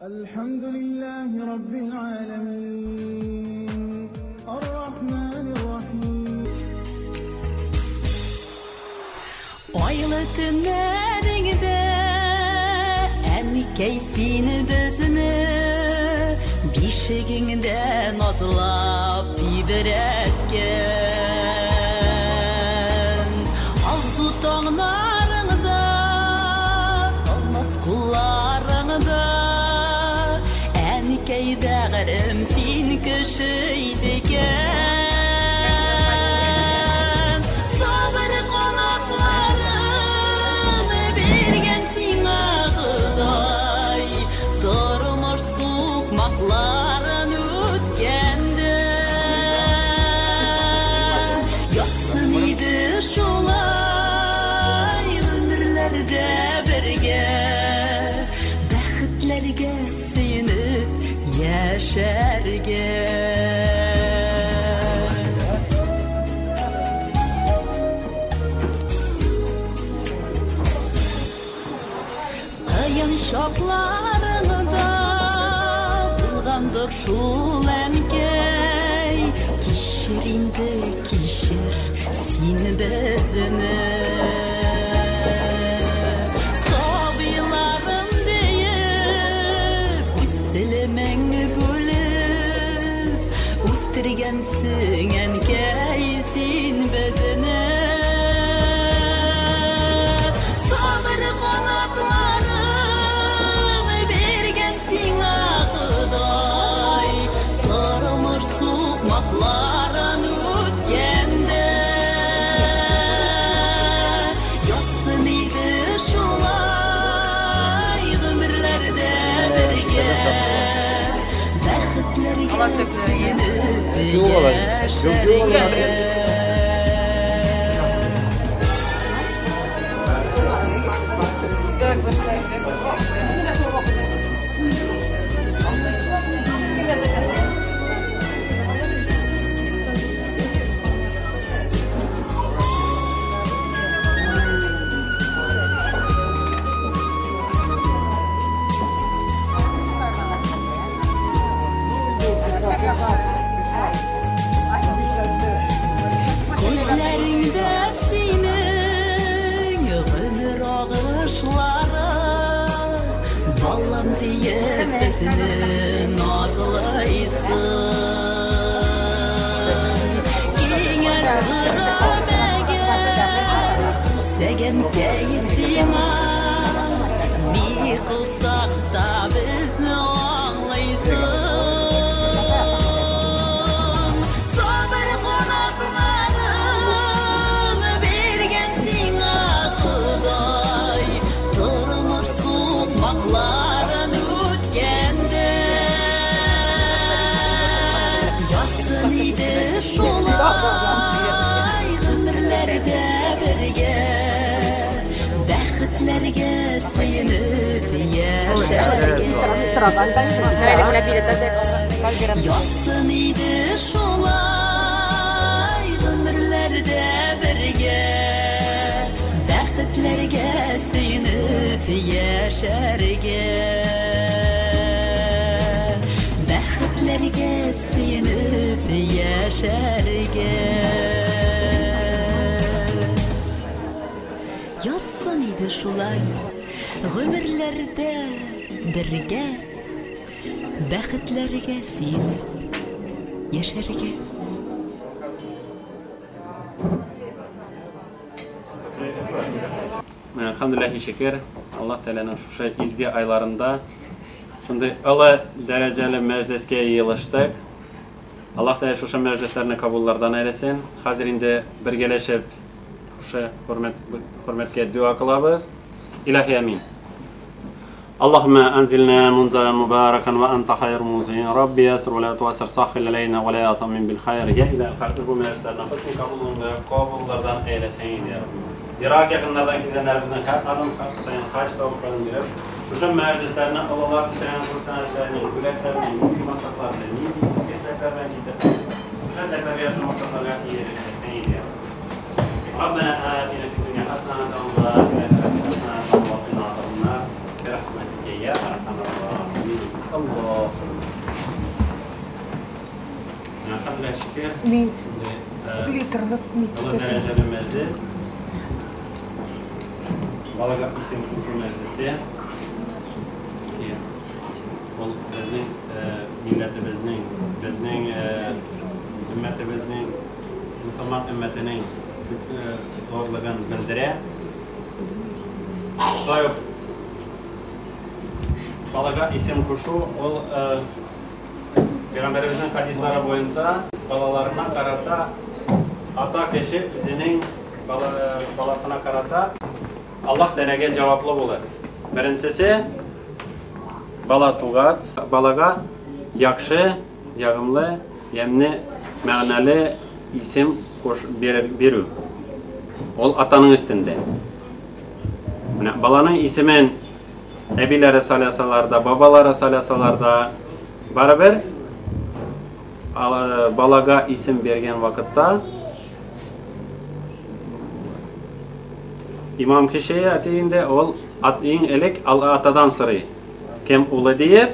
Әлхәмдүлилләһи раббил галәмин. Ар-Рахманир Рахим. Айлы төннәреңдә, әнкәй, син безне бишегеңдә назлап тибрәткән. Алсу таңнарыңда, алмас кулларыңда, әнкәй бәгырем, син кеше идекән. Сабыр канатларын биргән сиңа Ходай, тормыш сукмакларын үткәндә. Язсын иде шулай гомерләрдә бергә, бәхетләргә сөенеп яшәргә. Кыен чакларыңда булгандыр шул, әнкәй, кичер инде, кичер син безне. Сабыйларым диеп, үз телемең бүлеп, үстергәнсең, әнкәй, син безне. Сабыр канатларын биргән сиңа Ходай, тормыш сукмакларын үткәндә. Язсын иде шулай гомерләрдә бергә, бәхетләргә сөенеп яшәргә. Күзләреңдә синең гомер агышлары, балам диеп безне назлыйсың. Киңәш сорап әгәр килсәгәнкәй сиңа, ни кылсак та безне аңлыйсың. Сабыр канатларын биргән сиңа Ходай, тормыш сукмакларын үткәндә. Язсын иде шулай гомерләрдә бергә, бәхетләргә сөенеп яшәргә. Язсын иде шулай гомерләрдә бергә, бәхетләргә сөенеп яшәргә. Бәхетләргә сөенеп яшәргә. Язсын иде шулай гомерләрдә бергә, бәхетләргә сөенеп яшәргә. Менә, әлхәмдүлилләһи шөкер, Аллаһ Тәгаләнең шушы изге айларында шундый олы дәрәҗәле мәҗлескә җыелыштык. Аллаһ Тәгалә шушы мәҗлесләрне кабуллардан әйләсен. Хәзер инде бергәләшеп шушы хөрмәт хөрмәткә дуа кылабыз. Илаһи амин. اللهم أنزلنا منزلا مباركا وأنت خير المنزلين. ربي يسر ولا تعسر، سهل علينا ولا تتمم بالخير. Ya ilahi kalbi bu meclislerden husnü kabulünde kabullardan eylesin ya Rabbi. Irak yakınlardan gidenlerimizin her adım sayın hac savuklarını dilep, şu meclislerine Allah'lar bitiren bu senetlerini, güлекlerini, nindi masraflarını, nindi isketlerden gidip, şu tekrar yaşam masraflarına iyileşsin ya Rabbi. ربنا آتنا في الدنيا حسنة وفي الآخرة حسنة وقنا عذاب النار برحمتك يا أرحم الراحمين. Аллаһка шөкер. Мин Шундый литрлык олы митте. дәрәҗәле мәҗлес. Балага исем кушу мәҗлесе. Ки ул безнең милләтебезнең, безнең өммәтебезнең, мөселман өммәтенең зурлыгын белдерә. Шулай ук балага исем кушу ул Пәйгамбәребезнең хадислары буенча балаларына карата ата кеше үзенең баласына карата Аллаһ Тәгаләгә җаваплы булыр. Беренчесе бала тугач, балага яхшы, ягымлы, ямьле, мәгънәле исем бирү. Ул атаның өстендә. Менә баланың исемен әбиләре салясалар да, бабалары салясалар да, барыбер балага исем биргән вакытта имам кеше әти инде ул иң элек атадан сорый. Кем улы диеп,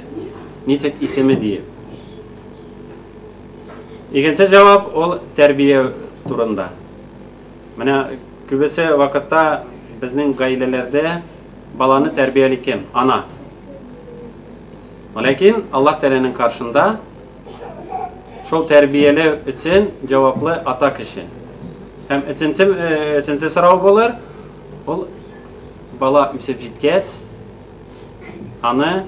ничек исеме диеп. Икенче җавап ул тәрбия турында. Менә күбесе вакытта безнең гаиләләрдә баланы тәрбияли кем? Ана. Ләкин Аллаһ Тәгаләнең каршында шул тәрбияләү өчен җаваплы ата кеше. Һәм өченче сорау булыр, ул бала үсеп җиткәч, аны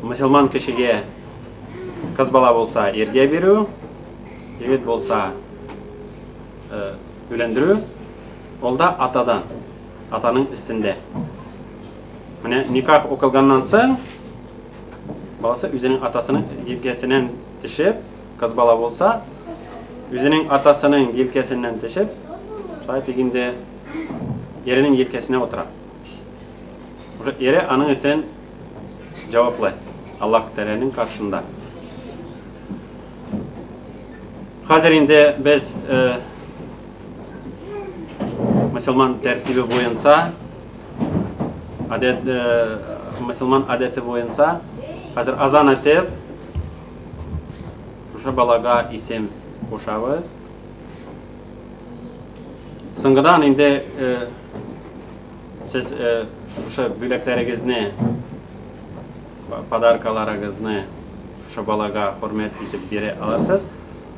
мөселман кешегә кыз бала булса иргә бирү, егет булса өйләндерү, ул да атадан, атаның өстендә. Менә никах укылганнан соң баласы үзенең атасының җилкәсеннән төшеп, кыз бала булса, үзенең атасының җилкәсеннән төшеп, шулай дигәндә иренең җилкәсенә утыра. Уже ире аның өчен җаваплы Аллаһ Тәгаләнең каршында. Хәзер инде без мөселман тәртибе буенча, адәт, мөселман адәте буенча хәзер азан әйтеп, шушы балага исем кушабыз. Соңгыдан инде сез шушы бүләкләрегезне, подаркаларыгызны шушы балага хөрмәт итеп бирә аласыз.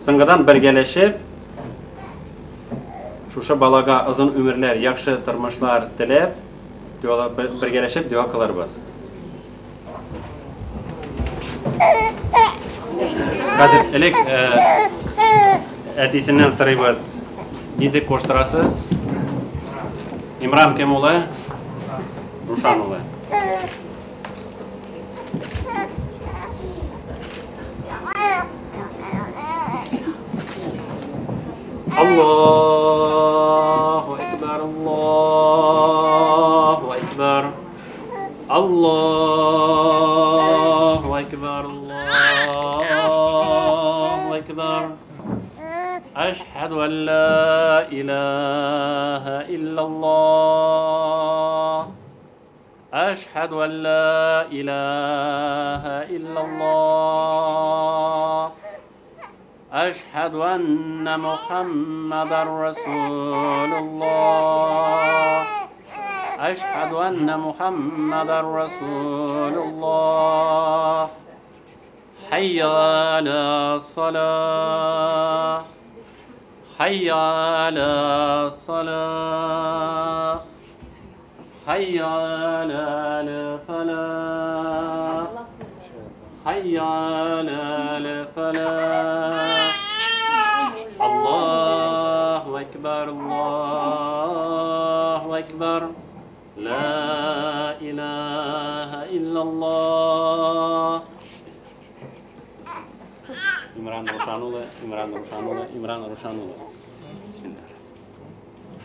Соңгыдан бергәләшеп, шушы балага озын өмерләр, яхшы тормышлар теләп, бергәләшеп дога кылырбыз. Хәзер элек әтисеннән сорыйбыз, ничек куштырасыз? Имран кем улы? Рушан улы. Аллаһу акбар, Аллаһу акбар. Аллаһу акбар, Аллаһу акбар. Әшһәду ан ла илаһа иллаллаһ. Әшһәду ан ла илаһа иллаллаһ. Әшһәду анна Мухаммадар Расулуллаһ. Әшһәду анна Мухаммадар Расулуллаһ. Хәйя аля-салах. Хәйя аля-салах. Хәйя аля-фалах. Хәйя аля-фалах. Аллаһу акбар, Аллаһу акбар. Ла илаһа иллаллаһ. Имран Рушанулы, Имран Рушанулы, Имран Рушанулы. Бисмиллах.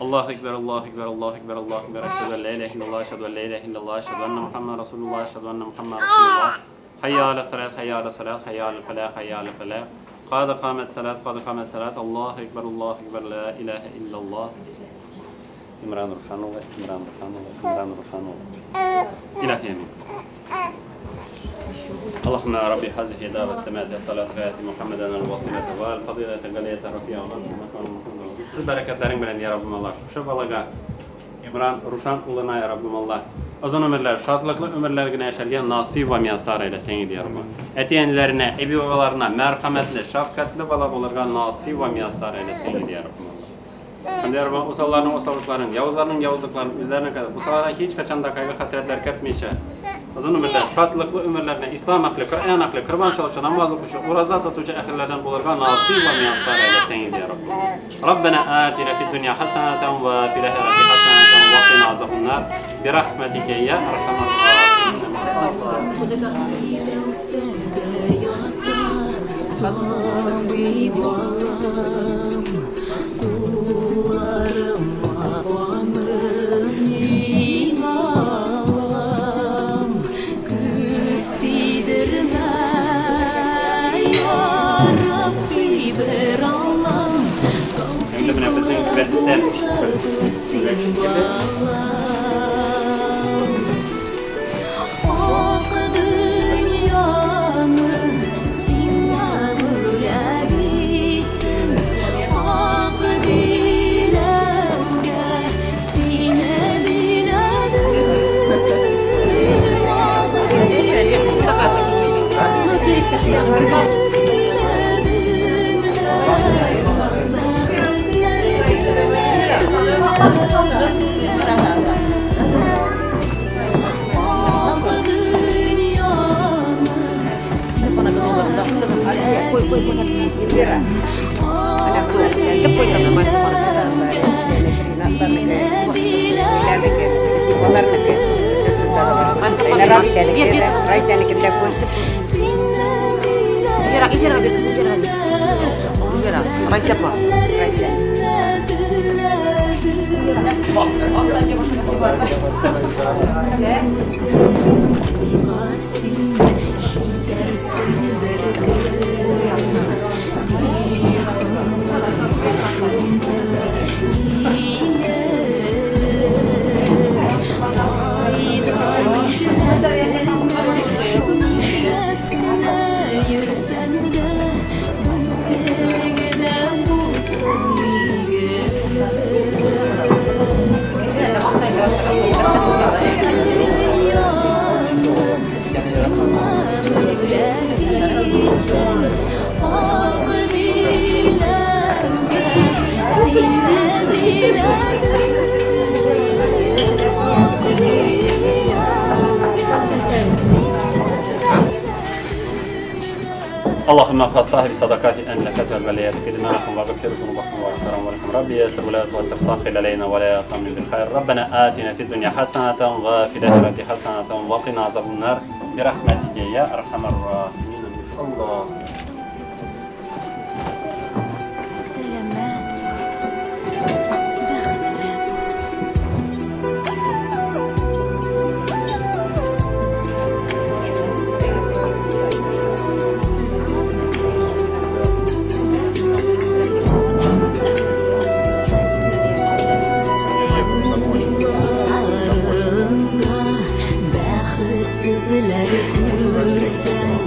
Аллаһу акбар, Аллаһу акбар, Аллаһу акбар, Аллаһу акбар. Әшһәду ан ла илаһа иллаллаһ, әшһәду ан ла илаһа иллаллаһ, әшһәду анна Мухаммадан Расулуллаһ, әшһәду анна Мухаммадан Расулуллаһ. Хәйя аля-салат, хәйя аля-салат, хәйя аля-фалах, хәйя аля-фалах. Қад қамат салат, қад қамат салат. Аллаһу акбар, Аллаһу акбар, ла илаһа иллаллаһ. Имран Рушанулы, Имран Рушанулы, Имран Рушанулы. Илаһи амин. اللهم يا ربي هذه دعوة تمات صلاة غاية محمدا الوسيلة والفضيلة غالية رفيع ونصر مكان محمد. Бәрәкәтләрең белән, я Раббым Аллаһ, шушы балага Имран Рушан улына, я Раббым Аллаһ, озын өмерләр, шатлыклы өмерләр генә яшәргә насыйп вә мияссар әйләсәң иде, я Раббым. Әти-әниләренә, әби-бабаларына мәрхәмәтле, шәфкатьле бала булырга насыйп вә мияссар әйләсәң иде, я Раббым Аллаһ. Һәм дә, я Раббым, усалларның усаллыкларын, явызларның явызлыкларын үзләренә кадәр, усалларга һич качан да кайгы-хәсрәтләр кертмичә, озын өмерләр, шатлыклы өмерләрне ислам әһле, Коръән әһле, корбан чалучы, намаз укучы, ураза тотучы әһелләрдән булырга насыйп вә мияссар әйләсәң иде, я Раббым. Раббана атина фид дөнья хасанатан ва фил ахирати хасанатан ва кина азабаннар. Бирахматика я архамар рахимин. Инде менә безнең гәзиттә бер бүләк шикелле. اللهم اغفر صاحب صدقات ان لك والوليات كدمانكم واغفر ذنوبكم واغفر اموالكم ربي يسر ولا توسر ساخر علينا ولا يطمن بالخير ربنا آتنا في الدنيا حسنة وفي الآخرة حسنة وقنا عذاب النار برحمتك يا أرحم الراحمين. الله سلامات بخت. Бәхетсезләр күрсәң.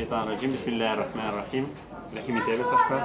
Минәш-шәйтанир-раҗим. Бисмиллаһир-рахманир-рахим. Рәхим итәбез ашка.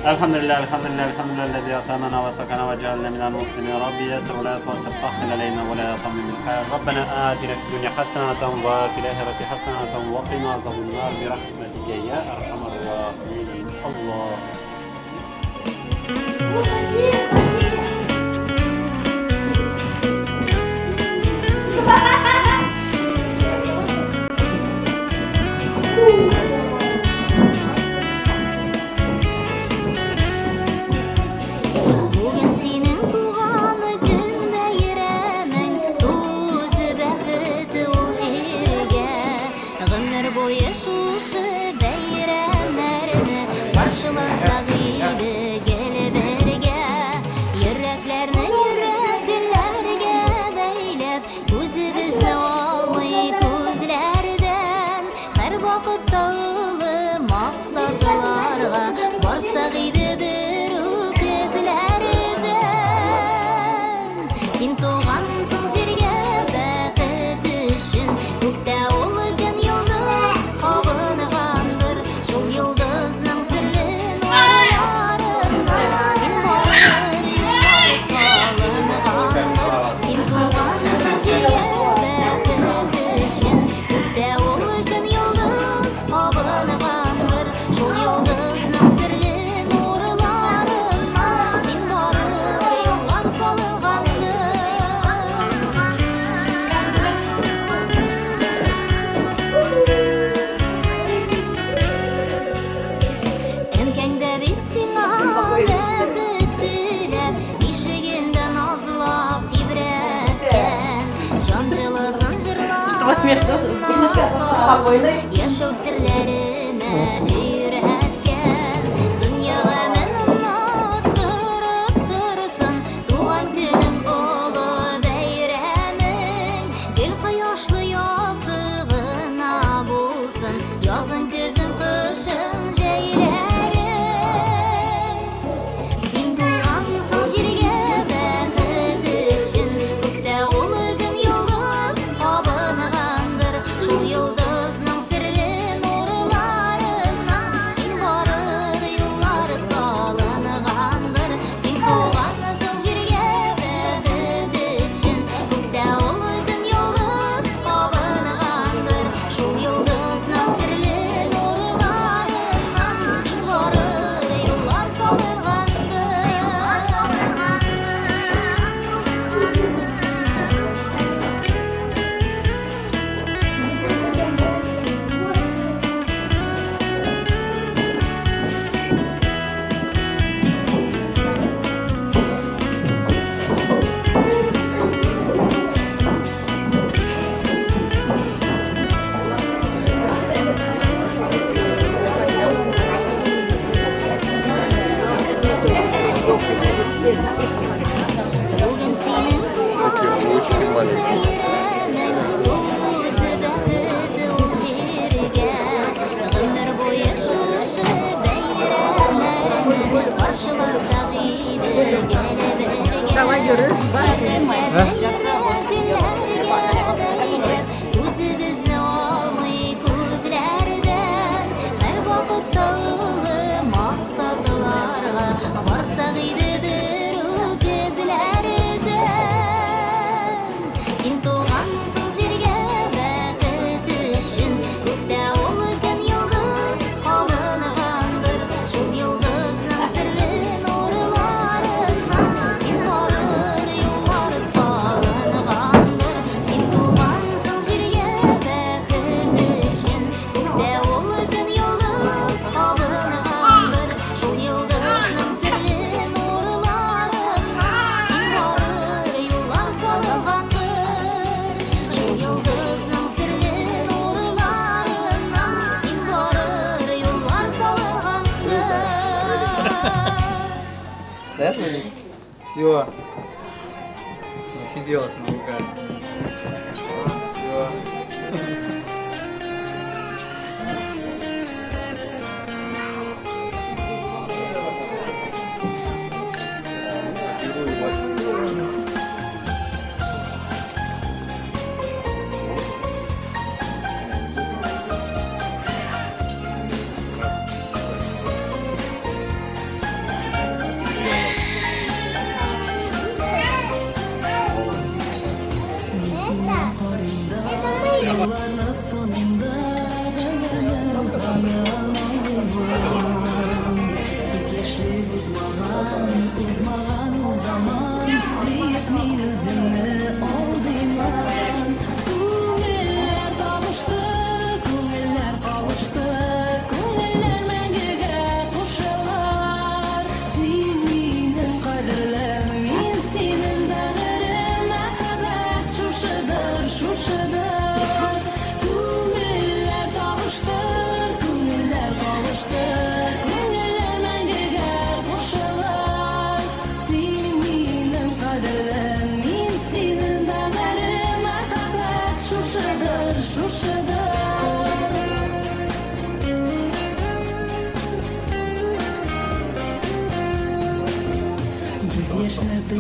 Elhamdülillah, elhamdülillah, elhamdülillah lezî atâmena ve sakana ve cealne minel muslimîn. Rabbi yessir ve lâ tuassir, sahhil aleyna ve lâ tammim bil hayr. Rabbena âtina fid dünya haseneten ve fil âhireti haseneten ve qina azaben nâr bi rahmetike ya erhamer râhimîn. Allah. Başlasak idi gel birge. Син тугансың җиргә бәхет өчен, күктә ул көн йолдыз кабынгандыр. Шул йолдызның серле нурларыннан син барыр юллар салынгандыр. Син тугансың җиргә бәхет өчен, күктә ул көн йолдыз кабынгандыр. Шул йолдызның серле нурларыннан син барыр юллар салынгандыр. Әнкәң дә бит сиңа бәхет теләп, бишегендә назлап тибрәткән. Җан җылысын Что смешно? җырларына Спокойно. Яшәү серләренә өйрәткән. Дөнья гамен оныттырып торсын, туган көнең олы бәйрәмең. Гел кояшлы якты гына булсын, язын, көзен, кышын, җәйләрең. Син тугансың җиргә бәхет өчен, күктә ул көн йолдыз кабынгандыр. Шул йолдызның серле нурларыннан син барыр юллар салынгандыр. Син тугансың җиргә бәхет өчен, күктә ул көн йолдыз кабынгандыр. Шул йолдызның серле нурларыннан син барыр юллар салынгандыр. Бүген синең туган көн бәйрәмең, үзе бәхет ул җиргә. Гомер буе шушы бәйрәмнәрне каршыласак иде гел бергә. Давай, йөреш. Көннәргә бәйләп, үзебезне алмый күзләрдән. Һәрвакытта олы максатларга барсак иде бер үгезләрдән. Син тугансың җиргә бәхет өчен, күктә ул көн йолдыз кабынгандыр. Шул йолдызның серле нурларыннан син барыр юллар салынгандыр. Син тугансың җиргә бәхет өчен, күктә ул көн йолдыз кабынгандыр. Шул йолдызның серле нурларыннан син барыр юллар салынгандыр. Шул йолдызның серле нурларыннан син барыр юллар салынгандыр. Да, Все. Насиделась на руках. Все. Это мы.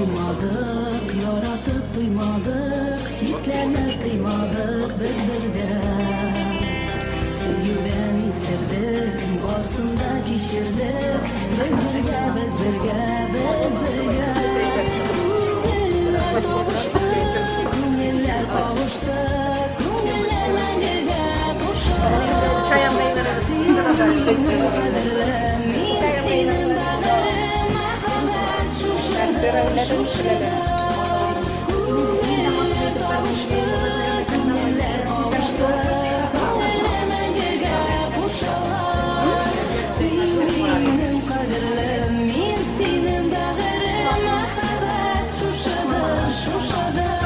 туймадык, яратып туймадык, хисләрне тыймадык без бергә. Сөюдән исердек, барсын да кичердек, без бергә, без бергә, без бергә. Күңелләр кавышты, күңелләр кавышты, күңелләр мәңгегә кушылды. Син минем кадерлем, мин синең бәгырем, мәхәббәт шушыдыр, шушыдыр. Күңелләр кавышты, күңелләр кавышты, күңелләр мәңгегә кушыла. Син минем кадерлем, мин синең бәгырем, мәхәббәт шушыдыр, шушыдыр.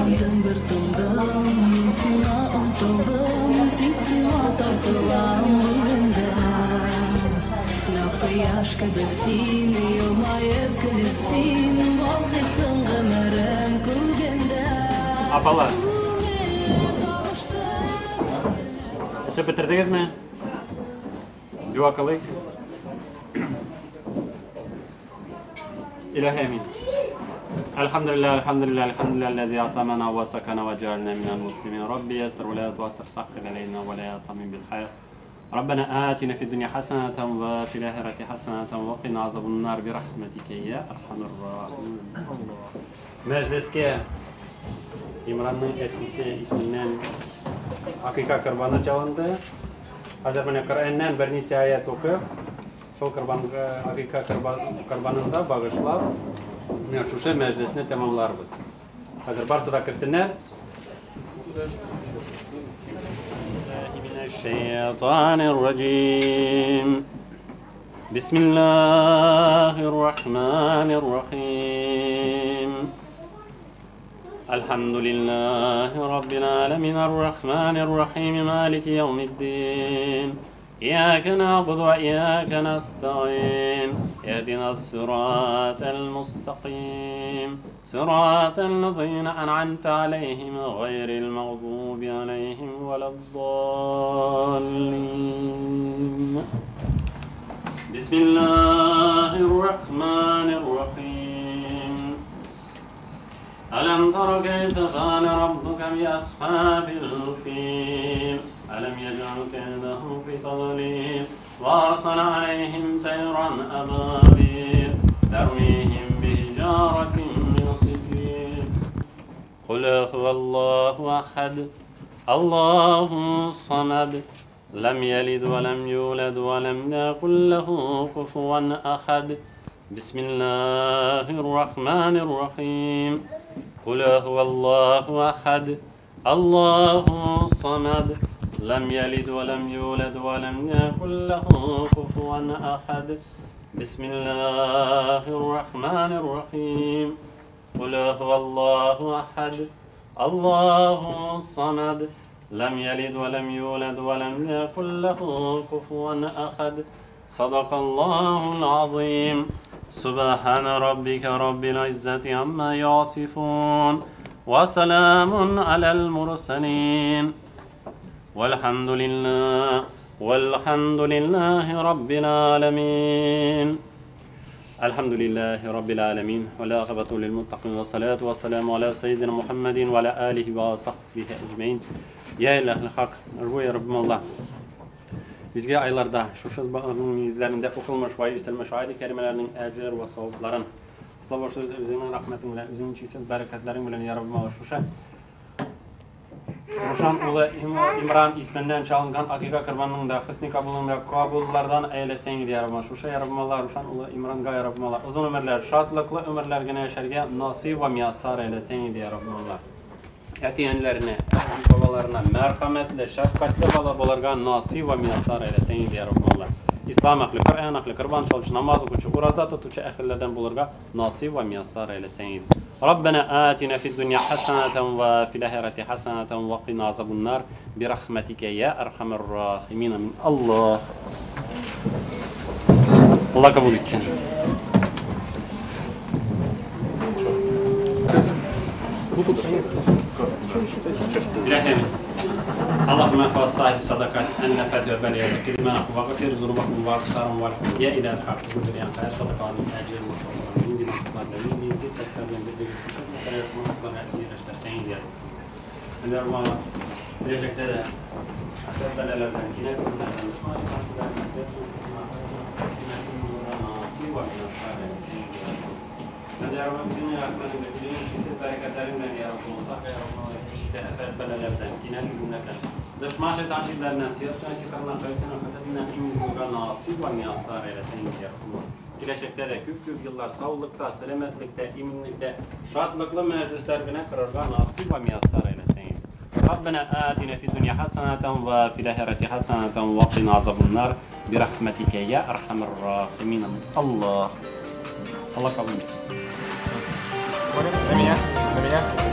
Яндым бер тындым, мин сиңа омтылдым, тик сиңа тартылам бүген дә. Нәкъ кояш кебек син, елмаеп көлеп син, балкыйсың гомерем күгендә. Апалар, Күңелләр кавышты. эчеп бетердегезме? Дua кылыйк. Илаһи амин. Elhamdülillah, elhamdülillah, elhamdülillah lezi atamana ve sakana ve cealna minel muslimin. Rabbi yessir ve la tuassir, sahhil aleyna ve la yatamim bil hayr. Rabbena atina fid dunya haseneten ve fil ahireti haseneten ve qina azabun nar bi rahmetike ya erhamer rahimin. Mecliske İmran'ın etkisi isminden akika kurbanı çalındı. Hazır mene Kur'an'dan bir neçə ayet okuyup, şol kurban, akika kurbanını da bağışlap, mine şuşa meclisini tamamlarız. Hazır barsa da kirsinler. Mineşşeytanirracim. Bismillahirrahmanirrahim. Elhamdülillahi Rabbil alemin. Errahmanirrahim. Maliki yevmiddin. İyyâke na'budu ve iyyâke nesta'in. İhdina s-sıratal mustakîm. Sıratal lezîne en'amte aleyhim gayril mağdubi aleyhim veleddâllin. Bismillahirrahmanirrahim. Alam tara keyfe feale rabbuke bi ashabil fil. Alam yec'al keydehum fi tadlil. Ve arsale aleyhim teyran ababil. Termihim bihicaretin min sicil. Kul huvallahu ahad. Allahu samed. Lem yelid ve lem yulad ve lem yekun lehu kufuven ahad. Bismillahirrahmanirrahim. Kul huvallahu ahad. Allahu samed. Lem yelid ve lem yulad ve lem yekun lehu kufuven ahad. Bismillahirrahmanirrahim. Kul huvallahu ahad. Allahu samed. Lem yelid ve lem yulad ve lem yekun lehu kufuven ahad. Sadakallahul azim. Subhane rabbike rabbil izzeti amma yasifun. Ve selamun alel murselin. Velhamdülillah. Velhamdülillahi rabbil alemin. Elhamdülillahi rabbil alemin. Vel akıbetu lil muttakin ve salatu ve selamu ala seyyidina Muhammedin ve ala alihi ve sahbihi ecmain. Ya ilahil hak, Ruya Rabbim Allah. Bizge aylarda şu izlerinde okulmuş ve işlenmiş ayet-i kerimelerinin ecir ve sevapların Savaşsız özünün rahmetin bilen, özünün çeksiz bereketlerin bilen ya Rabbim Allah şuşa Ruşan ulu İmran isminden çalıngan akika kurbanının da hüsnü kabulünün da kabullardan eylesen idi ya Rabbim. Şuşa ya Rabbim Allah Ruşan ulu İmran'a ya Rabbim Allah uzun ömürler, şadlıklı ömürler gene yaşarga nasip ve miyasar eylesen idi ya Rabbim Allah. Atiyenlerine, babalarına merhametli, şefkatli balabalarga nasip ve miyasar eylesen idi ya Rabbim Allah. İslam ahli, Kur'an ahli, kurban çalışı, namaz okucu, uraza tutucu ehillerden bulurga nasip ve miyasar eylesen idi. Rabbena atina fid dünya haseneten ve fil ahireti haseneten ve qina azabun nar bi rahmetike ya erhamer rahimin. Amin. Allah. Allah kabul etsin. İlahim, اللهم انفع صاحب الصدقات ان نفعت وبليغ كلمة وغفر ذنوبكم وأبصارهم والحمد إلى الحق بدريان خير صدقات من أجل مصطفى من دين صدقات من دين تكتب من بدري Gelecekte de belalardan, yine bunlardan, Gelecekte de küp yıllar sağlıkta, selametlikte, eminlikte, şadlıklı meclisler güne kırarga nasip ve miyassar eylesin. ربنا آتنا في الدنيا حسنة وفي الآخرة حسنة وقنا عذاب النار برحمتك يا أرحم الراحمين. الله الله kabul etsin. На меня, на меня.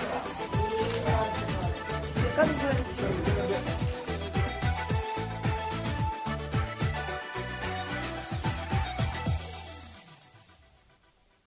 Thank you.